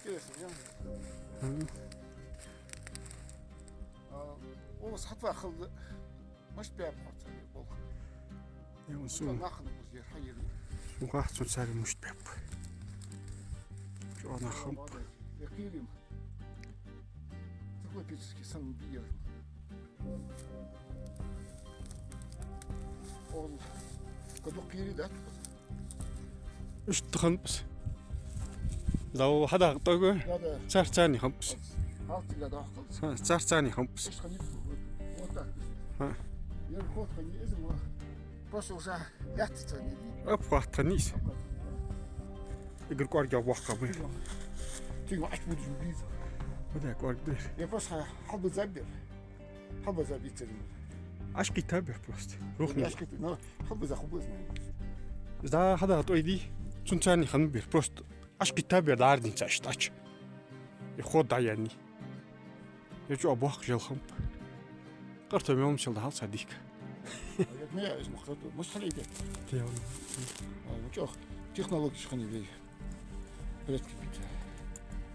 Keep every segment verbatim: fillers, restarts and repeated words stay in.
Интересно, я? Мгм. А, у вас хатва халда мишта баьб хьо цар болх? Е, ун су. Нах хиннаб укхаза ер хьаер. Сона хац цар мишта баьб. ЧӀоагӀа нах хиннаб. Молодец. Я кхерим. Циклопический санна биер. Он кадук кири, да? Иштта хиннаб из. Зав хьадагӀа тӀога. Да, да. Цар царни хиннаб из. Хьалтига дохкал. Ха, цар царни хиннаб из. Иштта хиннаб. Вот так. Ха. Ер ход хиннаб из, вот. Просто уже лятта царни. Обхват хиннаб из. Игорь кӀоарга бохка бу. Тига ач будеш биза. Куда кӀоарга бир? Я просто хьалба заббер. Хьалба заббер царни. Аш кхийтта бир просто. Рухни. Аш кхийтта, но хьалба за хубаз. Да, хьадагӀа тӀой ди. Цун царни хиннаб бир. Просто аш кхийтта бир дардин цаш тач. И ход да яни. Я чӀоагӀа бохка жел хиннаб. Къарто мел мисал да хьал ца дика. Нет, не, я из мухтату. Муст хьалиде. Те он. А, ну чё, технологии хани вей. Предки бита.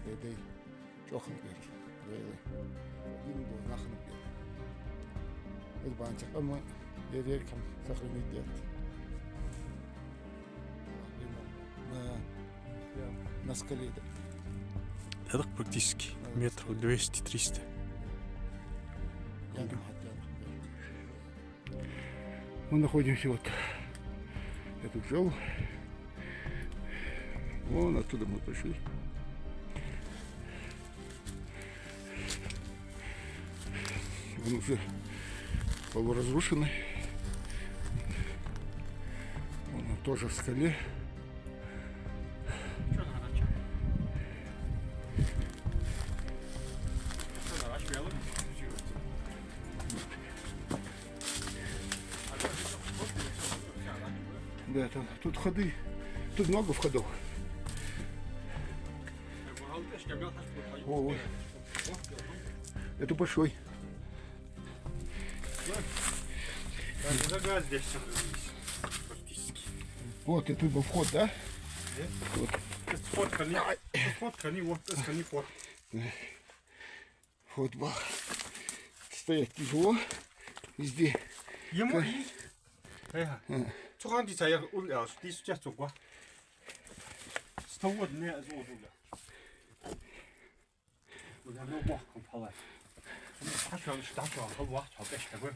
Эдей. ЧӀоагӀа бер. Вейле. Дин бу нах хиннаб бер. Из банча къама ер, ер кам сохранить дет. На, на скале да. Это практически метров двести-триста. Я на хатя. Мы находимся вот эту джол. Вон оттуда мы пришли. Он уже полуразрушенный. Он тоже в скале. Да, там, тут ходы. Тут много входов. О, о. Это большой. Даже загаз здесь всё практически. Вот, это был вход, да? Нет. Вот. Это вход, хани. Ай. Это вход, хани, вот, это хани вход. Футбол. Стоять тяжело. Везде. Ему и... Ага. А. Цу хана дийца яр улъяш, дийца ча цугва. Сто вод не азот улъяш. Улъяш бохкам палай. Хьачал, хьачал, хьал вахт, хьал кеш хабар.